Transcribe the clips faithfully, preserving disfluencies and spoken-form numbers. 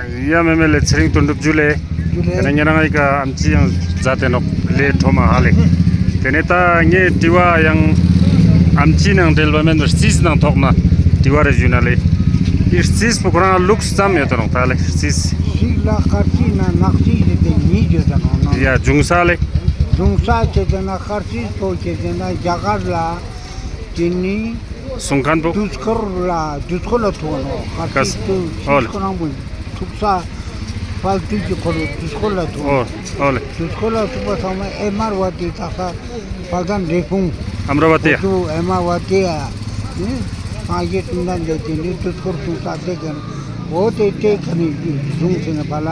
ཡ་མེ་མེ་ལེ་ཚེ་རིང་དོན་གྲུབ་ཇུ་ལེ། ཇུ་ལེ། ཏེ་ནེ་ཉེ་རང་ངི་ཀ་ཨམ་ཆི་ཡང་ཛད་དེ་ནོག་ལེ་ཁྲོ་མ་ཧ་ལེ། ཏེ་ནེ་ཏ་ངའེ་དྲི་བ་ཡང་ཨམ་ཆི་ནང་འབྲེལ་བ་མེན་པར་རྩིས་ནང་ཐོག་ནེ་དྲི་བ་རེ་ཞུས་ན་ལེ། འི་རྩིས་པོ་ཁོ་རང་ལུགས་ཙམ་ཡོད་དེ་ནོག་ཏ་ལེ་རྩིས། ཞིག་ལ་སྐར་རྩིས་ན་ནག་རྩིས་ཟེར་ཏེ་ཉིས་ཡོད་དེ་ནོག་ནོ། ཡ་འབྱུང་ས་ལེ། འབྱུང་ས་ཁྱེར་ཏེ་ན་སྐར་རྩིས་པོ་ཁྱེར་ཏེ་ན་རྒྱ་གར་ལ་ཏེ་ནི་སུང་ཁན་པོ། དུས་འཁོར་ལ་དུས་འཁོར་ལ་ཐུག་ནོག་སྐར་རྩིས་ཀ་ས། ཏུ་ཨོ་ལེ། ཁོ་རང་པོ་ཐུག་ས་དཔལ་དུས་ཀྱི་འཁོར་ལོ་དུས་འཁོར་ལ་ཐུག་ཨོ་ཨོ་ལེ། དུས་འཁོར་ལ་ཐུག་པ་ཚང་མ་ཨེ་མར་བ་ཏི་དག་ས་དཔལ་ལྡན་འབྲས་སྤུངས། ཨ་མ་ར་བ་ཏི་ཡ། ཨོ་ཏུ་ཨེ་མར་བ་ཏི་ཡ། ནི་སངས་རྒྱས་བཅོམ་ལྡན་འདས་ཏེ་ནི་དུས་འཁོར་གསུངས་ས་ཏེ་ཀ་ནེ་འོ་ཏེ་ཏེ་ཀ་ནེ་བཟུང་ཟེར་ན་ཕ་ལ་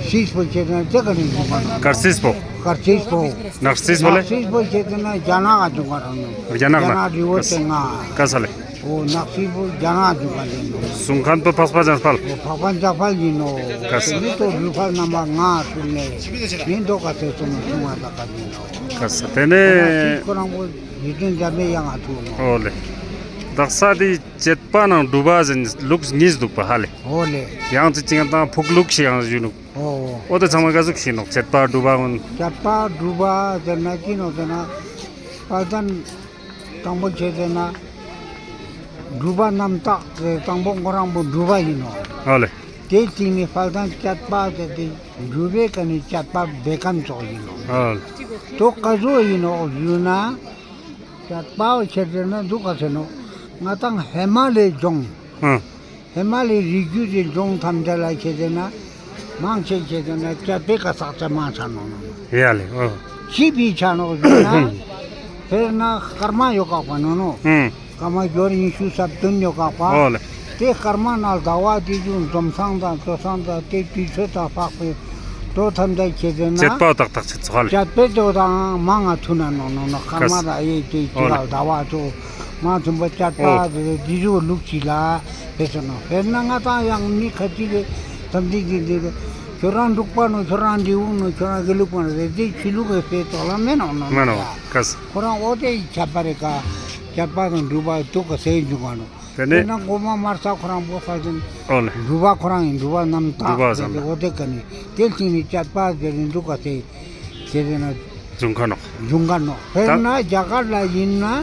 རྩིས་པོ་ཁྱེར་ན་ཏེ་ཀ་ནེ་བཟུང་བ་ནོག་སྐར་རྩིས་པོ། སྐར་རྩིས་པོ། ནག་རྩིས་པོ་ལེ། ནག་རྩིས་པོ་ཁྱེར་ཏེ་ན་རྒྱ་ནག་ག་འབྱུང་བ་རང་ནོག་རྒྱ་ནག་ནེ། རྒྱ་ནག་རི་བོ་ཏེ་ལྔ། ཀ་ས་ལེ། འོ་ནག་རྩིས་པོ་རྒྱ་ནག་འབྱུང་བ་ལེ་ནོག་སུང་ཁན་པོ་འཕགས་པ་ཇག་དཔལ། འོ་འཕགས་པ་ཇག་དཔལ་ཨིན་ནོག་ཀ་ས། ཏེ་ནི་ཏོ་རུས་སྦལ་རྣམ་པ་ལྔ་ཟེར་ནེ་ཨིན་དོ་ཀ་ས་སོ་མ་སུང་བ་ཏ་ཀ་ཨིན་ནོག་ཀ་ས། ཏེ་ནེ་ཁོ་རང་པོ་རྗེ་བཙུན་འཇམ་པའི་དབྱངས་ང་ཐུག་ནོག་འོ་ལེ། དག་ས་ཏེ་བཅད་པ་ནང་སྒྲུབ་པ་ཟེར་ལུགས་ཉིས་དུག་པ་ཧ་ལེ། འོ་ལེ། ཡང་ཅིག་ཅིག་ཡང་ཏང་ཕུག་ལུགས་ཤིག་ཡང་ཞུ་ནུག་འོ་འོ། འོ་ཏེ་ཚང་མ་ཀ་ཟུག་ཤེས་ནོག་བཅད་པ་སྒྲུབ་པ་གུན། བཅད་པ་སྒྲུབ་པ་ཟེར་ན་ཅི་ནོག་ཟེར་ན་དཔལ་ལྡན་དང་པོ་ཁྱེར་ཏེ་ན་སྒྲུབ་པ་རྣམ་དག་ཟེར་དང་པོ་ཁོ་རང་པོ་སྒྲུབ་པ་ཨིན་ནོག་ཨ་ལེ། ཏེའི་སྟིང་ནེ་དཔལ་ལྡན་བཅད་པ་ཟེར་ཏེ་སྒྲུབ་པའི་ཀ་ནེ་བཅད་པ་འབད་ཁན་ཙོགས་ཨིན་ནོག་ཨ་ལེ། ཏོ་ཀ་ཟུག་ཨིན་ནོག་ཞུ་ན་བཅད་པ་ཁྱེར་ཏེ་ན་དུག་ག་ཟེར་ནོག་ང་ཏང་ཧེ་མ་ལེ་ཇོང་། ཨ། ཧེ་མ་ལེ་རིགས་རྒྱུད་ཀྱི་ལྗོངས་ཐམས་ཅད་ལ་ཁྱེར་ཏེ་ན་མང་ཆེ་ཁྱེར་ཏེ་ན་བཅད་པའི་ཀ་ས་ཆ་མང་ཆ་ནོག་ནོ། ཡ་ལེ་ཨོ། ཅི་ཕི་ཆ་ནོག་ཟེར་ན་དཔེར་ན་སྐར་མ་ཡོད་ཀག་པ་ནོ་ནོ། ཨུམ། སྐར་མ་སྦྱོར་ཉི་ཤུ་རྩ་བདུན་ཡོད་ཀག་པ། ཨོ་ལེ། ཏེ་སྐར་མ་ནང་ཟླ་བ་དེ་ཚུ་འཛོམས་སང་དང་ཚོགས་སང་དང་ཏེ་དུས་ཚོད་དང་འཕགས་པའི་དོ་ཐམས་ཅད་ཁྱེར་ཏེ་ན་བཅད་པ་ཏག་ཏག་ཆ་ཚོགས་ལེ། བཅད་པའི་དོ་དང་མང་ང་ཐུག་ན་ནོ་ནོ་ནོ་སྐར་མ་དང་ཨེ་ཏེ་ཅི་ཨོ་ལེ། ཟླ་བ་ཚུ་མ་ཐུན་པ་བཅད་པ་ཨོ། དེ་དེ་ཚུ་ལུགས་ཅིག་ལ་ཕེ་སོ་ནོ། དཔེར་ན་ང་ཏང་ཡང་མི་ཁ་ཅིག་གི་ཐམས་ཅད་ཀྱི་འདི་ཁྱོ་རང་འབྲུག་པ་ནོ་ཁྱོ་རང་འབྲི་གུང་ནོ་ཁྱོ་རང་དགེ་ལུགས་པ་ནོ་རེ་དེ་ཆོས་ལུགས་ཀྱི་ཕེ་ཏོག་ལ་མེན་ནོ་ནོ་མེན་ནོ་ཡ། ཀ་ས། ཁོ་རང་འོ་དེ་ཁྱད་པར་རེ་ཀ་བཅད་པ་དང་སྒྲུབ་པ་དུག་ག་ཟེར་འཇུག་ག་ནོ། དེ་ནས་དཔེར་ན་གོ་མ་མར་ས་ཁོ་རང་པོ་ས་ཅན་ཨོ་ལེ། སྒྲུབ་པ་ཁོ་རང་ཡིན་སྒྲུབ་པ་རྣམ་དག་སྒྲུབ་པ་ཟེར་ཟེར་ཏེ་ཟེར་ན། འོ་དེ་ཀ་ནི་དེ་ལྟིང་ནི་བཅད་པ་ཟེར་ཏེ་འདུག་ག་ཟེར་ཟེར་ཏེ་ན་འབྱུང་ཁ་ནོག་འབྱུང་ཁ་ནོག་དཔེར་ན་ད་རྒྱ་གར་ལ་ཡིན་ན་ཨ་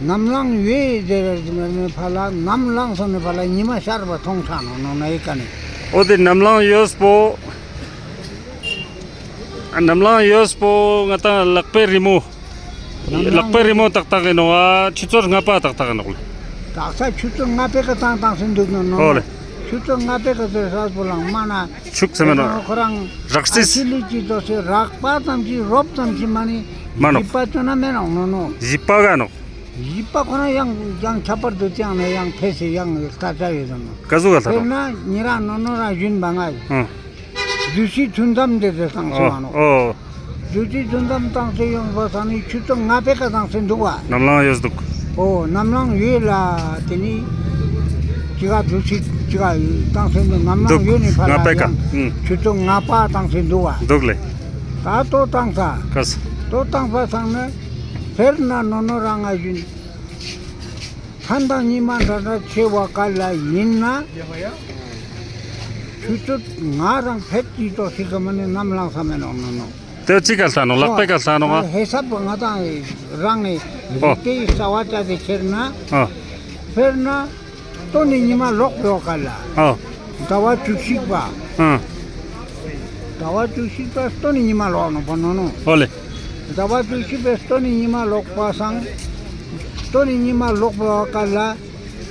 ནམ་ལངས་ཡོད་ཟེར་ནི་ཕ་ལ་ནམ་ལངས་སོང་ནི་ཕ་ལ་ཉི་མ་ཤར་བ་མཐོང་ས་ནོག་ནོ་ན་ཡི་ཀ་ནི། འོ་དེ་ནམ་ལངས་ཡོད་པོ། ནམ་ལངས་ཡོད་པོ་ང་ཏང་ལག་པའི་རི་མོ། ནམ་ལངས་ལག་པའི་རི་མོ་ཏག་ཏག་ཡིན་ནོག་ཨ། ཆུ་ཚོད་ལྔ་པ་ཏག་ཏག་ཡིན་ནོག་ལེ། དག་ས་ཆུ་ཚོད་ལྔ་པའི་ཀ་ཏང་ཏང་སེ་འདུག་ནོ་ནོ། ཨོ་ལེ། ཆུ་ཚོད་ལྔ་པའི་ཀ་ཟེར་ས་པོ་ལང་མ་ན། ཆུག་ས་མེད་ནོག་ཁོ་རང་རག་རྩིས། ཨ་ཆི་ལི་ཅི་ཏོ་སེ་རག་པ་ཙམ་ཞིག་རོབ་ཙམ་ཞིག་མ་ནི། མ་ནོག་བཞི་པ་ཅོ་ན་མེད་ནོག་ནོ་ནོ། བཞི་པ་ག་ནོག་བཞི་པ་ཁོ་རང་ཡང་ཡང་ཁྱད་པར་དུ་ཅང་ན་ཡང་ཕེ་སེ་ཡང་སྐད་ཆ་ཡོད་ནོ། ཀ་ཟུག་ག་ལྟ་དཔེར་ནོག་ན་ཉེ་རང་ནོ་ནོ་རང་བཞིན་པ་ང་ཡིན། ཨང་། བདུད་རྩི་ཐུན་མཚམས་དེ་ཟེར་སང་སོང་བ་ནོ། ཨོ། བདུད་རྩི་ཐུན་མཚམས་བཏང་སེ་ཡོང་བ་སང་ནི་ཆུ་ཚོད་ལྔ་པའི་ཀ་བཏང་སེ་འདུག་བ། ནམ་ལངས་ཡོད་འདུག་ཨོ་ནམ་ལངས་ཡོད་ལ་དེ་ནི་ཅི་ག་བདུད་རྩི་ཅི་ག་བཏང་སེ་འདུག་ནམ་ལངས་ཡོད་ནི་ཕ་ལ་ཡང་ཆུ་ཚོད་ལྔ་པ་བཏང་སེ་འདུག་བ། འདུག་ལེ། ད་ལྟོ་བཏང་ས། ཀ་ས། ལྟོ་བཏང་ས་སང་ནི་དཔེར་ན་ནོ་ནོ་རང་ང་བཞིན། མཚན་དང་ཉི་མ་འདྲ་འདྲ་ཆེ་བ་ག་ལ་ཡིན་ན། ཆུ་ཚོད་ང་རང་ཕེད་ཀྱི་ཏོ་ཞིག་ག་མ་ནི་ནམ་ལངས་ས་མེད་ནོག་ནོ་ནོ། དེ་ཅི་ག་ལྟ་ནོག་ལག་པའི་ཀ་ལྟ་ནོག་ཨ། ཧེ་སབ་ང་ཏང་རང་ནི་ཨོ། རིག་པའི་རྩ་བ་བཅད་དེ་ཁྱེར་ན། ཨོ། དཔེར་ན། སྟོན་ནི་ཉི་མ་ལོག་པའི་བ་ག་ལ། ཨོ། ཟླ་བ་བཅུ་གཅིག་པ། ཨ། ཟླ་བ་བཅུ་གཅིག་པ་སྟོན་ནི་ཉི་མ་ལོག་ནོག་པ་ནོ་ནོ། ཨོ་ལེ། ཟླ་བ་བཅུ་གཅིག་པའི་སྟོན་ནི་ཉི་མ་ལོག་པ་སང་། སྟོན་ནི་ཉི་མ་ལོག་པའི་བ་ག་ལ།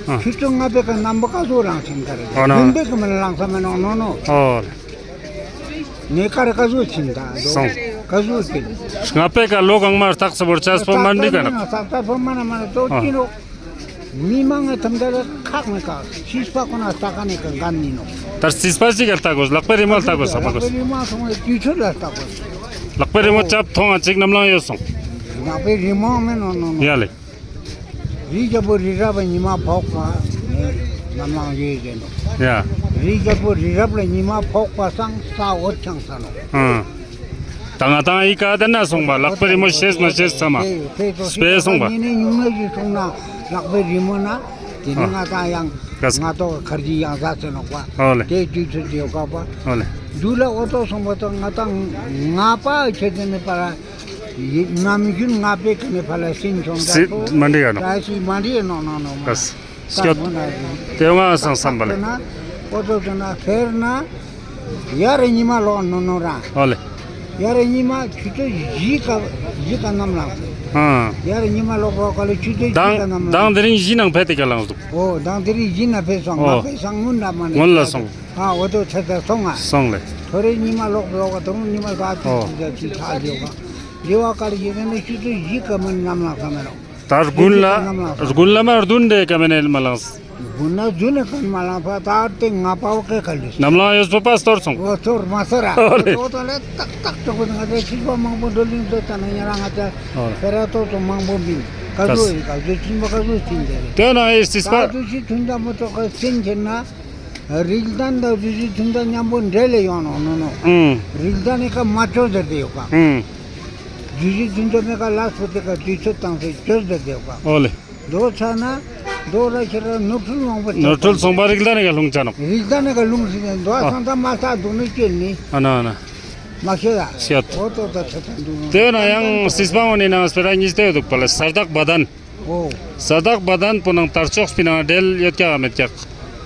ཨ། ཆུ་ཚོད་ལྔ་པའི་ཀ་ནམ་པ་ཀ་ཟུག་རང་ཆིན་ཀ་རེ། ཨོ་ན། བདུན་པའི་ཀ་མ་ལངས་ས་མེད་ནོག་ནོ་ནོ། ཨོ་ལེ། ནེ་ཀ་རེ་ཀ་ཟུག་ཆིན་ད་དོ། སོང་། ཀ་ཟུག་ཆིན། ལྔ་པའི་ཀ་ལོ་གང་མ་རྟགས་སུ་བོར་ཆས་པོ་མ་འདི་ག་ན། རྟགས་སུ་བོར་མ་ན་མ་ན་དོ་ཨ། ཅི་ནོག་མི་མང་ངི་ཐམས་ཅད་ལ་ཁག་ནི་ཀ་ཤིས་པ་ཁོ་ན་ས་ཀ་ནི་ཀ་འགན་ནི་ནོ། ད་རྩིས་པ་ཅིག་ག་ལྟ་དགོས། ལག་པའི་རི་མོ་ལྟ་དགོས་ས་མ་དགོས། ལག་པའི་རི་མོ་སོང་བའི་དུས་ཚོད་ལ་ལྟ་དགོས། ལག་པའི་རི་མོ་ཅབ་ཐོང་ང་ཅིག་ནམ་ལངས་ཡོད་སོང་། ལག་པའི་རི་མོ་མེད་ནོ་ནོ་ནོ། ཡ་ལེ། རི་རྒྱལ་པོ་རི་རབ་ལ་ཉི་མ་ཕོག་པ་ནི་ནམ་ལངས་ཡོད་ཟེར་ནོ། ཡ། རི་རྒྱལ་པོ་རི་རབ་ལ་ཉི་མ་ཕོག་པ་སང་ས་འོད་ཆང་ས་ནོ། ཨང་། ད་ང་ཏང་ཨི་ཀ་དེ་ན་སོང་བ་ལག་པའི་རི་མོ་ཤེས་མ་ཤེས་ཚང་མ་དཔེ་སོང་བ། ཉི་ནི་ཉུང་ངུ་ཞིག་སོང་ན་ལག་པའི་རི་མོ་ན་དེ་ནི་ང་ཏང་ཡང་ ཀ་ས། ང་ཏོག་ཁར་ཇི་ཡང་ཟ་ཟེར་ནོག་པ། ཨོ་ལེ། དེ་དུས་ཚོད་དེ་ཡོད་ཀ་པ། ཨོ་ལེ། དུ་ལ་འོ་ཏོ་སོང་པ་ཏོ་ང་ཏང་ང་པ་ཁྱེད་དེ་ནི་པ་ར་ནམ་རྒྱུན་ང་པའི་ཀ་ནི་པ་ལ་སིན་ཆོང་ད་སི་ཁོ་མ་འདི་ཡ་ནོ། ད་སི་མ་འདི་ཡ་ནོ་ནོ་ནོ་མ། ཀ་ས། སྐྱོད། དེ་ང་སང་བསམ་པ་ལེ། འོ་ཏོ་དེ་ན་ཕེར་ན་ཡ་རེ་ཉི་མ་ལོག་ནོ་ནོ་ར། ཨོ་ལེ། ཡ་རེ་ཉི་མ་ཆུ་ཚོད་བཞི་ཀ་བཞི་ཀ་ནམ་ལངས་སེ། ཨ། ཡ་རེ་ཉི་མ་ལོག་པ་ཀ་ལེ་ཆུ་ཚོད་བཞི་ཀ་ནམ་ལངས། མདང་དེ་རིང་བཞི་ནང་ཕེ་དེ་ཀ་ལངས་འདུག། ཨོ་མདང་དེ་རིང་བཞི་ན་ཕེ་སོང་། ཨོ། ང་ཕེ་སང་སྔོན་ལ་མ་ནེ། སྔོན་ལ་སོང་། ཨ་འོ་ཏོ་ཚེ་ད་སོང་ང་། སོང་ལེ། ཐོ་རེ་ཉི་མ་ལོག་ལོག་ད་རུང་ཉི་མ་ཟ་ཅི་ཨོ་ཅི་ད་ཅི་ཐ་ལེ་བ། ལེ་བ་ཀ་ལེ་ཡིན་ན་ཆུ་ཚོད་བཞི་ཀ་མ་ནམ་ལངས་ས་མེ་རོ། ད་དགུན་ལ། དགུན་ལ་མ་རྡུན་དེ་ཀ་མེ་ནེ་མ་ལངས། དགུན་ན་རྡུན་ནེ་ཀ་མ་ལངས་པ་ད་དེ་ང་པའོ་ཀེ་ཀ་ལུས། ནམ་ལངས་ཡོད་པོ་པ་སྟོར་སོང་། འོ་སྟོར་མ་སྟོར་ར། ཨོ་ལེ། འོ་ཏོ་ལེ་ཏག་ཏག་ཏོག་ང་ཏེ་ཤིག་པ་མང་པོ་འགྲོ་ལིང་ཏོ་ད་ན་ཉ་ར་ང་ཏེ་ཨོ་ལེ། ཕེ་ར་ཏོག་ཏོ་མང་པོ་མིན། ཀ་ཟུ་ཡི་ཀ་ཟུ་ཆིན་པ་ཀ་ཟུ་ཆིན་ཏེ་རེ། དེ་ན་ཨེ་སིས་པ། ད་དུས་ཤིག་ཐུན་ད་མོ་ཏོག་ཀ་ཆིན་ཁྱེར་ན། རིག་ལྡན་དང་དུས་ཤིག་ཐུན་ད་མཉམ་པོ་འབྲེལ་ལེ་ཡོང་ནོ་ནོ་ནོ། ཨུམ། རིག་ལྡན་ནི་ཀ་མ་ཅོ་ཟེར་ཏེ་ཡོད་ཀ། ཨུམ། དུས་ཤིག་ཐུན་ད་མེ་ཀ་ལ་སོ་ཏེ་ཀ་དུས་ཚོད་བཏང་སྟེ་ཅོ་ཟེར་ཏེ་ཡོད་ཀ། ཨོ་ལེ། དོ་ཆ་ན། དོ་ར་ཁྱེར་ར་ནོར་འཁྲུལ་མང་པོ་ནོར་འཁྲུལ་སོང་པ་རིག་ལྡན་ནི་ཀ་ལྷུང་ཆ་ནོག། རིག་ལྡན་ནི་ཀ་ལྷུང་སི་ནེ་དོ་ཨ་སང་ད་མ་ས་དུག་ནི་ཅེ་ནི། ཨ་ན་ཨ་ན། མ་ཤེས་ད། ཤེས། འོ་ཏོ་ད་ཚེ་ད་འདུག་ནོ། དེ་ན་ཡང་སིས་པ་འོ་ནི་ན་སྤེ་ར་ཉིས་ཏེ་ཡོད་དུག་པ་ལེ་ས་བདག་བ་དན། འོ། ས་བདག་བ་དན་པོ་ནང་དར་ལྕོག་སྤི་ནང་འབྲེལ་ཡོད་ཀྱག་མེད་ཀྱག།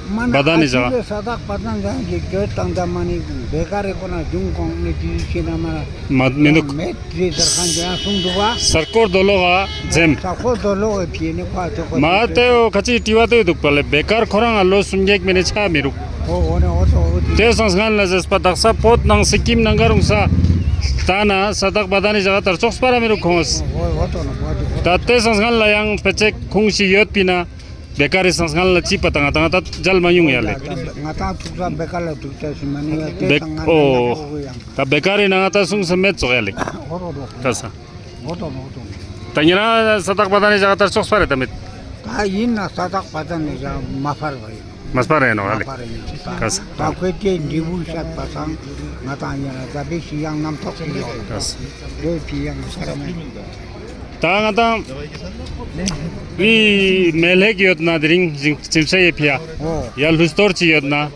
མ་ན་བ་དན་ནི་ཨ་ཅི་ཟ། ལེ་ས་བདག་བ་དན་ཟ་གི་གྱོད་དང་ད་མ་ནི་བེ་ཀ་རི་ཀོ་ན་ཇུང་ཀོང་ནི་དུས་ཤེས་ན་མ་ན། མ་མི་འདུག། མེད་དེ་དར་ཁན་ཇ་སུང་འདུག་བ། སར་ཀོར་དོ་ལོག་ག་འཛེམ། སར་ཀོར་དོ་ལོག་གི་ཕི་ནི་ཁ་ཐོག་ག། མ་ཏེ་འོ་ཁ་ཅིག་དྲི་བ་ཏེ་འདུག་པ་ལེ་བེ་ཀར་ཁོ་རང་ང་ལོ་སུམ་བརྒྱད་མེ་ནེ་ཆ་མི་རུག། འོ་འོ་ནི་འོ་ཏོ་འོ་ཏེ། ཏེ་སང་སྔན་ལ་ཟེར་པ་དག་ས་བོད་ནང་སི་ཀིམ་ནང་ག་རུང་ས་ལྟ་ན་ས་བདག་བ་དན་ནི་ཞག་དར་ལྕོག་སྤར་ར་མི་རུག་ཁོང་ངི། འོ་འོ་ཏོ་ནི་འོ་ཏོ་འོ་ཏོ། ད་ཏེ་སང་སྔན་ལ་ཡང་ཕལ་ཆེར་ཁུངས་ཤིག་ཡོད་པིན་ན། བེ་ཀ་རི་སང་སྔན་ལ་ཅི་པ་ད་ང་ཏང་ད་མཇལ་མ་ཡོང་ཡ་ལེ། ང་ཏང་ཐུག་ས་བེ་ཀ་ལ་ཐུག་ས་ཞིག་མ་ནི་ཡ་ཏེ་བེ་སང་སྔན་ཨོ་ལ་ཡང་། ད་བེ་ཀ་རི་ནང་ང་ད་སུང་ས་མེད་ཙོག་ཡ་ལེ། འོ་རོ་རོ། ད་ས། འོ་ཏོ་འོ་ཏོ། ད་ཉེ་རང་ས་བདག་བ་དན་ནི་ཞག་དར་ལྕོག་སྤར་རེ་ད་མེད། ད་ཡིན་ན་ས་བདག་བ་དན་ནི་ཞག་མ་སྤར་བ་ཡིན། མ་སྤར་རེ་ནོ་ཨ་ལེ། མ་སྤར་རེ་ཡིན། ཀ་ས། ད་ཁོས་ཏེ་འབྲས་བུ་བཤད་པ་སང་ང་ཏང་ཡིན་ན་ད་བེ་ཤི་ཡང་རྣམ་ཐོག་ཡོད། ཀ་ས། བེ་ཕི་ཡང་སྤར་མེད། ད་ང་ཏང་བི་མེ་ལྷེག་ཡོད་ན་དེ་རིང་ཞིང་ཁྱིམ་ས་ཡེ་ཕི་ཡ། འོ། ཡ་ལྷུས་གཏོར་ཅིག་ཡོད་ན།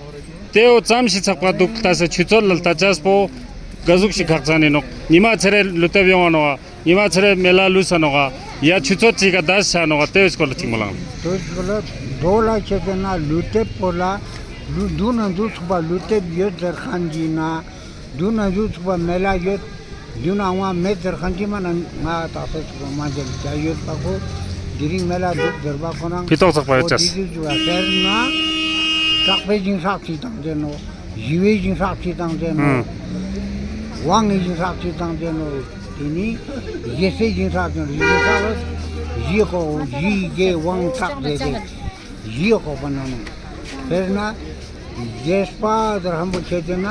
ཏེ་འོ་ཙམ་ཞིག་ཚགས་པ་འདུག། ད་ས་ཆུ་ཚོད་ལ་ལྟ་ཅེས་པོ་ག་ཟུག་ཞིག་ཁག་ཅན་ཡིན་ནོག། ཉི་མ་ཚེ་རེ་ལུས་ཏེ་ཡོང་ང་ནོག། ཉི་མ་ཚེ་རེ་མེ་ལ་ལུས་ས་ནོག། ཡ་ཆུ་ཚོད་ཅིག་ག་ད་ས་ནོག། ཏེ་བོའི་སྐོར་ལ་ཅིག་མོ་ལང་། ཏེ་བོའི་སྐོར་ལ་དོ་ལ་ཁྱེད་ཏེ་ན་ལུས་ཏེ་པོ་ལ་ལུས་དུ་ན་འདུག་ཚུགས་པ་ལུས་ཏེ་ཡོད་ཟེར་ཁན་གྱི་ན་དུ་ན་འདུག་ཚུགས་པ་མེ་ལ་ཡོད། དུ་ན་ང་མེད་ཟེར་ཁན་གྱི་མ་ན་ང་ད་ས་ཚུགས་པ་མ་ཟེར་ད་ཡོད་པ་ཁོ་དེ་རིང་མེ་ལ་འདུག་ཟེར་པ་ཁོ་ན་ཕི་ཏོག་ཚགས་པ་ཡོད་ཅེས། འོ་དེ་དུས་ཚུགས་པ་ཟེར་ན་དྲག་པོའི་སྦྱིན་སྲེག་ཅིག་དང་ཟེར་ནོ། ཞི་བའི་སྦྱིན་སྲེག་ཅིག་དང་ཟེར་ནོ། ཨང་། དབང་གི་སྦྱིན་སྲེག་ཅིག་དང་ཟེར་ནོ། ཏེ་ནི་རྒྱལ་སྲས་སྦྱིན་སྲེག་ཅིག་སྦྱིན་སྲེག་ལ་བཞི་ཡོད་ཀོ། ཞི་རྒྱས་དབང་དྲག་ཟེར་ཏེ་བཞི་ཡོད་ཀོ་པ་ན་ནོ། དཔེར་ན་རྒྱས་པ་ཟེར་ཧམ་པོ་ཁྱེད་ཏེ་ན་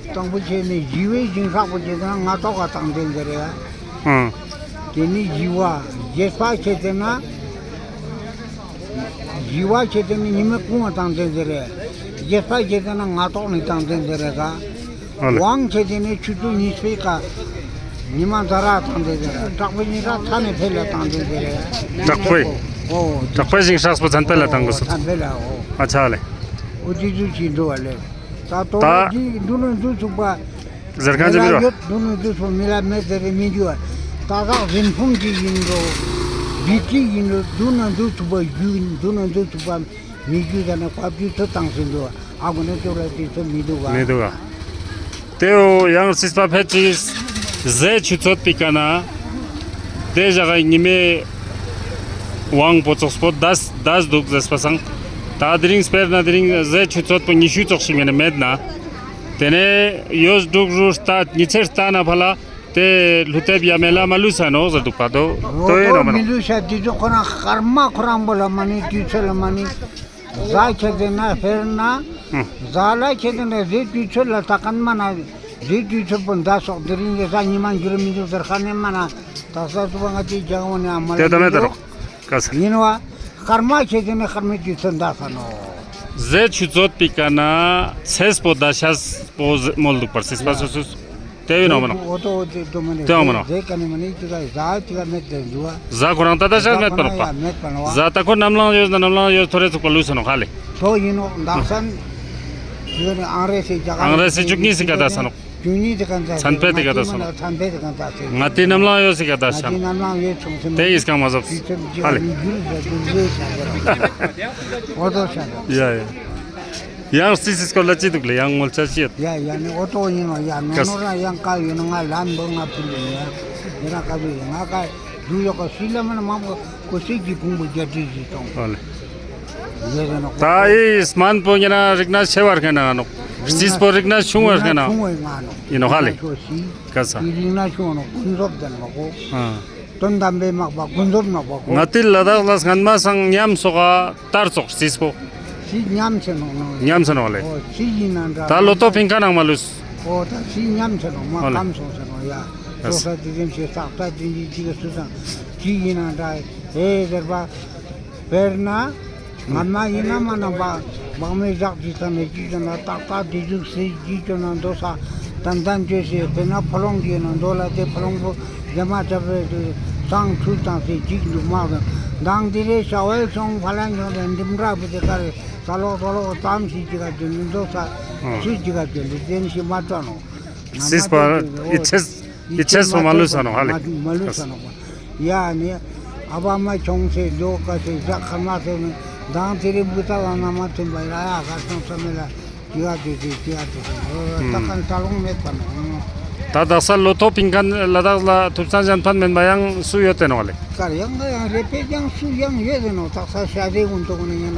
དང་པོ་ཁྱེད་ནི་ཞི་བའི་སྦྱིན་སྲེག་པོ་ཁྱེད་ཏེ་ན་ང་ཏོག་ག་དང་ལྡན་ཟེར་རེ། ཨང་། ཏེ་ནི་ཞི་བ་རྒྱས་པ་ཁྱེད་ཏེ་ན། ཞི་བ་ཁྱེད་ཏེ་ནི་ཉི་མའི་སྐུ་དང་ལྡན་ཟེར་རེ། རྒྱས་པ་ཁྱེད་ཏེ་ན་ང་ཏོག་ནི་དང་ལྡན་ཟེར་རེ་ག། ཨ་ལེ། དབང་ཁྱེད་ཏེ་ནི་ཆུ་ཚོད་ཉི་ཤུའི་ཀ་ཉི་མ་ཟླ་ར་དང་ལྡན་ཟེར་རེ། དྲག་པོའི་སྦྱིན་སྲེག་མཚན་ནི་འཕེལ་ལ་དང་ལྡན་ཟེར་རེ། དྲག་པོའི། འོ། དྲག་པོའི་སྦྱིན་སྲེག་པོ་མཚན་འཕེལ་ལ་དང་གོས་སོ། མཚན་འཕེལ་ལ་འོ། ཨ་ཆ་ལེ། འོ་དེ་ཚུལ་གྱིས་འགྲོ་བ་ལེ། ད་དོ་ད་ར་དེ་དུ་ན་འདུག་ཚུགས་པ། ཟེར་ཁན་ཅིག་མི་ར་ཡོད། དུ་ན་འདུག་ཚུགས་མི་ལ་མེད་ཟེར་རེ་མི་འདུག་བ། ད་རག་རིན་ཕུང་གི་ཡིན་འགྲོ། བི་ཏི་ཡིན་འགྲོ། དུ་ན་འདུག་ཚུགས་པ་རྒྱུ་ཡིན། དུ་ན་འདུག་ཚུགས་པ་མི་རྒྱུ་ཟེར་ན་བབ་རྒྱུ་ཚོད་བཏང་ཟིན་འགྲོ་བ། ཨ་གོ་ནས་ཅོག་ར་དེ་ཚོད་མི་འདུག་བ། མི་འདུག་བ། ཏེ་འོ་ཡང་སྲིད་པ་ཕལ་ཆེར་ཟས་ཆུ་ཚོད་པའི་ཀ་ན་ཏེ་ཞག་གི་ཉི་མའི་དབང་པོ་ཙོགས་པོ་འདས་འདས་འདུག་ཟེར་པ་སང་། ད་དེ་རིང་དཔེར་ན་དེ་རིང་ཟས་ཆུ་ཚོད་པོ་ཉི་ཤུ་ཙོགས་ཤིག་མེད་ན་མེད་ན། ཏེ་ནེ་ཡོས་འབྲུག་རུ་ལྟ་ཉི་ཚེ་ལྟ་ན་ཕ་ལ་ཏེ་ལུས་ཏེ་ཡ་མེ་ལ་མ་ལུས་ས་ནོག་ཟེར་འདུག་པ་དོ། དོ་ཡིན་ནོ་མ་ནོ། མི་ལུས་ས་དེ་ཚོ་ཁོ་རང་སྐར་མ་ཁོ་རང་པོ་ལ་མ་ནི་དུས་ཚོད་ལ་མ་ནི། ཟ་ཁྱེར་ཏེ་ན་དཔེར་ན། ཧུམ། ཟ་ལ་ཁྱེར་ཏེ་ན་ཟས་དུས་ཚོད་ལ་ད་ཁན་མ་ན། ཟས་དུས་ཚོད་པོ་འདས་སོག་དེ་རིང་གི་ཟ་ཉི་མ་འགྱུར་མི་འདུག་ཟེར་ཁན་ནི་མ་ན། ད་ས་སུ་བ་ང་ཏི་རྒྱང་བོ་ནས་ཨ་མ་ལ་ཏེ་ད་མེད་ད་རོ། ཀ་ས། ཡིན་བ། སྐར་མ་ཁྱེར་ཏེ་ན་སྐར་མའི་དུས་ཚོད་འདས་ས་ནོ། ཟས་ཆུ་ཚོད་པའི་ཀ་ན་ཚེས་པོ་ད་ཤ་པོ་མོལ་འདུག་པར་སྲིད་པ་སོ་སོ། ཏེ་བོ་ནོག་མ་ནོག། འོ་ཏོ་འོ་ཏེ་ཏོ་མ་ནེ་ཏེ་བོ་མ་ནོག། ཏེ་ཀ་ནེ་མ་ནེ་ཏེ་ཀ་ཟ་ཏེ་ཀ་མེད་ཏེ་འདུག་པ། ཟ་ཁོ་རང་ཏ་ཏ་ཤ་མེད་པ་ནོག་པ། ཟ་ཏ་ཁོ་ནམ་ལངས་ཡོད་ན་ནམ་ལངས་ཡོད་ཐོ་རེ་ཚུགས་པ་ལུས་སོ་ནོག་ཧ་ལེ། ཏོ་ཡིན་ནོག་དག་ས་ནི། ཏེ་ཀ་ནེ་ཨང་རེ་སི་ཅག་ཨང་རེ་སི་བཅུ་གཉིས་སི་ཀ་ཏ་ས་ནོག། བཅུ་གཉིས་སི་ཀ་ཏ་ས་ནོག། ཚན་པེ་ཏེ་ཀ་ཏ་ས་ནོག། ཚན་པེ་ཏེ་ཀ་ཏ་ས་ནོག། ང་ཏི་ནམ་ལངས་ཡོད་སི་ཀ་ཏ་ས་ནོག། ང་ཏི་ནམ་ལངས་ཡོད་ཆུང་སེ་མ་ཏེ་ཡིས་ཀང་མ་ཟོབ་ཧ་ལེ། འོ་ཏོ་ཤ་ཡ་ཡ། ཡང་སི་སི་སྐོར་ལ་ཅི་འདུག་ལེ། ཡང་ངོ་ལྕ་ཅི་ཡོད། ཡ་ཡ་ནི་འོ་ཏོ་ཡིན་ནོག། ཡ་ནོ་ཀ་ས། ནོ་ར་ཡང་ཀ་ཡོད་ན་ང་ལན་པོ་ང་ཕུལ་ཡིན། ཡ་ཡིན་ན་ཀ་བི་ཡིན་ང་ཀ་འདུག་ཡོད་ཀ་སི་ལ་མ་ན་མང་པོ་ཀོ་སི་གི་ཕུང་པོ་རྒྱ་ཏི་ཞིག་ཏོང་། ཨོ་ལེ། ཡོད་ཟེར་ནོག། ཏ་ཨི་སྨན་པོ་ཉེ་ན་རིག་ན་ཆེ་བར་ཁེ་ན་ནོག། རྩིས་པོ་རིག་ན་ཆུང་བར་ཁེ་ན། ཆུང་བའི་ང་ནོག། ཡིན་ནོག་ཧ་ལེ། ཀ་ས། ཡི་རིག་ན་ཆུང་ནོག། ཀུན་རྫོབ་ཟེར་ནོག་གོ། ཨ། དོན་དམ་པའི་མག་པ་ཀུན་རྫོབ་ནོག་པ་གོ། ང་ཏི་ལ་དྭགས་ལ་སྔན་མ་སང་ཉམས་སོག་ག་ཏར་ཙོགས་རྩིས་པོ། སི་ཉམས་སེ་ནོག་ནོ། ཉམས་སེ་ནོག་ལེ། ཨོ་སི་ཡིན་ན་འདྲ། ཏ་ལོ་ཏོ་ཕིང་ཁ་ནང་མ་ལུས། ཨོ་ཏ་སི་ཉམས་སེ་ནོག་མ་ཨོ་ལེ། ཀམ་སོང་སེ་ནོག་ཡ། ཨ་ལོ་ས་ཏི་ཏིན་ཤེ་སག་ཏ་ཏིན་ཅི་ཅི་ག་སུ་སང་སི་ཡིན་ན་འདྲ། ཨེ་ཟེར་པ། དཔེར་ན། ང་མ་ཡིན་ན་མ་ན་བ། བག་མེད་ཞག་ཅིག་ཚང་མས་ཅི་ཅོ་ན་ཏག་ཏག་དེ་ཟུག་སེ་ཅི་ཅོ་ན་མདོ་ས་ཏན་ཏན་ཅོས་སེ་དཔེར་ན་ཕོ་ལོང་གི་ན་མདོ་ལ་དེ་ཕོ་ལོང་པོ་རྒྱ་མ་ཅབ་རེ་དུ་སང་ཁྲུ་ཙང་སེ་ཅིག་འདུག་མ་ཟེར་མདང་དེ་རེ་ཤ་ཝལ་སོང་ཕ་ལན་ཡོང་དེ་འདི་འདྲ་བུ་དེ་ཀ་རེ་ས་ལོག་ས་ལོག་ཙམ་ཞིག་ཅི་ག་ཅོ་ནི་མདོ་ས་ཨང་ཚུལ་ཅི་ག་ཅོ་ནི་དེ་ནི་ཞིག་མ་ཅོ་ནོ། སྲིད་པ་ཨི་ཆེས་ཨི་ཆེས་སོ་མ་ལུས་ས་ནོ་ཧ་ལེ། མ་ལུས་ས་ནོ་པ། ཡ་ནི་ཨ་བ་མ་ཆོང་སེ་ལོ་ཀ་སེ་ཟ་ཁ་མ་སེ་ནི་མདང་དེ་རིང་བུ་ཏ་ལ་ན་མ་ཐུན་པ་ཡ་ཡ་ག་སོང་ས་མེ་ལ་ཅི་ཡ་དེ་དེ་ཅི་ཡ་དེ་དེ་ད་ཁན་ས་ལོང་མེད་པ་ནོ། ད་དག་ས་ལོ་ཐོ་ཕིང་ཁན་ལ་དྭགས་ལ་ཐུབ་ཚང་གཞན་ཕན་མེན་པ་ཡང་སུ་ཡོད་དེ་ནོ་ལེ། ཀར་ཡང་ང་ཡང་རེ་ཕེ་ཡང་སུ་ཡང་ཡོད་དེ་ནོ་དག་ས་ཤ་རེ་ཀུན་ཏོ་ཀུན་ཡང་ན།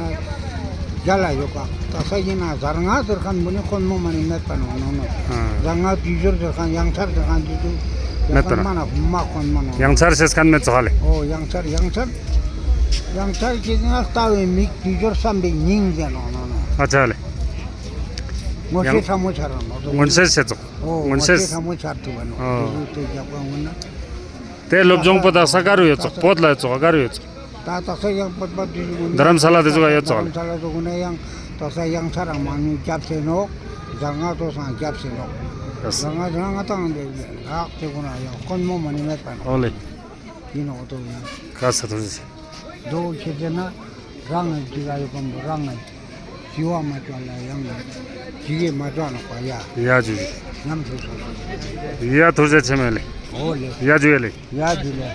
རྒྱ་ལ་ཡོད་ཀ། ད་ས་ཡིན་ན་གཟར་ང་ཟེར་ཁན་བུ་ནི་ཁོན་མོ་མ་ནི་མེད་པ་ནོ་ནོ་ནོ། ཨ། གཟར་ང་དུས་སྦྱོར་ཟེར་ཁན་ཡང་ཚར་ཟེར་ཁན་དུས་དུས་ཟེར་མེད་པ་ཁན་ནོ། མ་ན་མ་ཁོན་མོ་ནོ། ཡང་ཚར་ཟེར་ཁན་མེད་ཙོག་ཧ་ལེ། ཨོ་ཡང་ཚར་ཡང་ཚར། ཡང་ཚར་གྱི་ང་ལྟ་བའི་མིག་དུས་སྦྱོར་བསམ་པའི་སྙིང་ཟེར་ནོ་ནོ་ནོ། ཨ་ཆ་ལེ། ངོ་ཤེས་ཡང་ཚ་མོ་ཆ་ར་ནོ། མངོན་གསལ་ཤེས་ཙོག། ཨོ་མངོན་གསལ། ངོ་ཤེས་ཚ་མོ་ཆ་ཐུབ་པ་ནོ། ཨོ། དུས་སྦྱོར་དེ་རྒྱབ་ཀ་འོ་ན། དེ་སློབ་སྦྱོང་པོ་དག་ས་ག་རུ་ཡོད་ཙོག། བོད་ལ་ཡོད་ཙོག་ག་རུ་ཡོད་ཙོག། ད་དག་ས་ཡང་པོད་པ་དུས་ཀུན་རྡ་རམ་ས་ལ་དེ་ཙོག་ཡོད་ཙོག་ལེ། རྡ་རམ་ས་ལ་དུ་ཀུན་ཡང་དག་ས་ཡང་ཚར་རང་མ་ནུ་རྒྱབ་སེ་ནོག། གཟར་ང་ཏོ་སང་རྒྱབ་སེ་ནོག། ཡེས། གཟར་ང་ཏོ་ང་ཏང་དེ་ཡང་དེ་ཀུན་ཡང་ཁོན་མོ་མ་ནི་མེད་པ་ནོག། ཨོ་ལེ། ཡིན་ནོག་ཏོ་ཡིན། ཁ་ས་ཐུགས་རྗེ་ཆེ། དོ་ཁྱེད་ཟེར་ན་རང་ངི་དེ་ག་ཡོད་པ་མོ་རང་ངི་ཞི་བ་མ་ཅོ་ལ་ཡང་ཞི་གེ་མ་ཅོ་ནོག་པ་ཡ། ཡ་ཇུ་ཇུ། ཉམས་སུ་སོང་། ཡ་ཐུགས་རྗེ་ཆེ་མེ་ལེ། ཨོ་ལེ། ཡ་ཇུ་ལེ། ཡ་ཇུ་ལེ།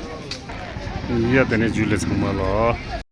ཡ་དེ་ནས་ཇུ་ལེ་ཚང་མ་ལོ།